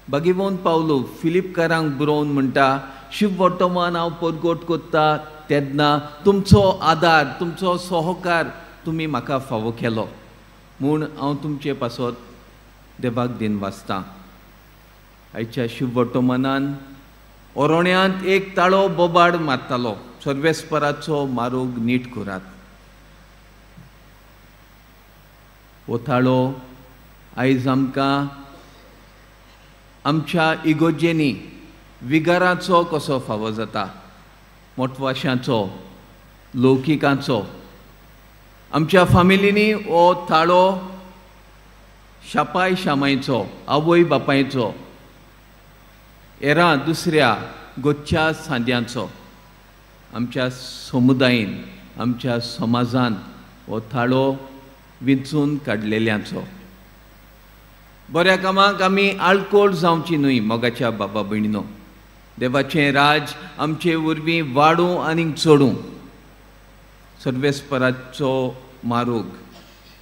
भगिवंत पावलो फिलिपकारांक बरोवन म्हणटा, शिव वर्तमान हांव परगट कोत्ता तेन्ना तुमचो आदार, तुमचो सहकार तुमी म्हाका फावो केलो म्हूण हांव तुमचे पासत देवाक दिन वाचतां. आयच्या शिव वर्तमानान ओरोण्यांत एक ताळो बोबाड मारतालो, सर्वेस्पराचो मारोग नीट करात. हो ताळो आयज आमकां आमच्या इगोजेनी विगाराचो कसो फावो जाता, मोटवाशांचो, लौकिकांचो. आमच्या फामिलींनी हो ताळो शापाय शामायचो, आवय बापायचो, हेरां दुसऱ्या गोच्या सांद्यांचो. आमच्या समुदायेन, आमच्या समाजान हो थाळो विंचून काडलेल्यांचो. बऱ्या कामाक आमी आळकोळ जावची न्हय मोगाच्या बाबा भयणीनो. देवाचें राज आमचे वरवीं वाडूं आनीक चडूं. सर्वेस्पराचो मारोग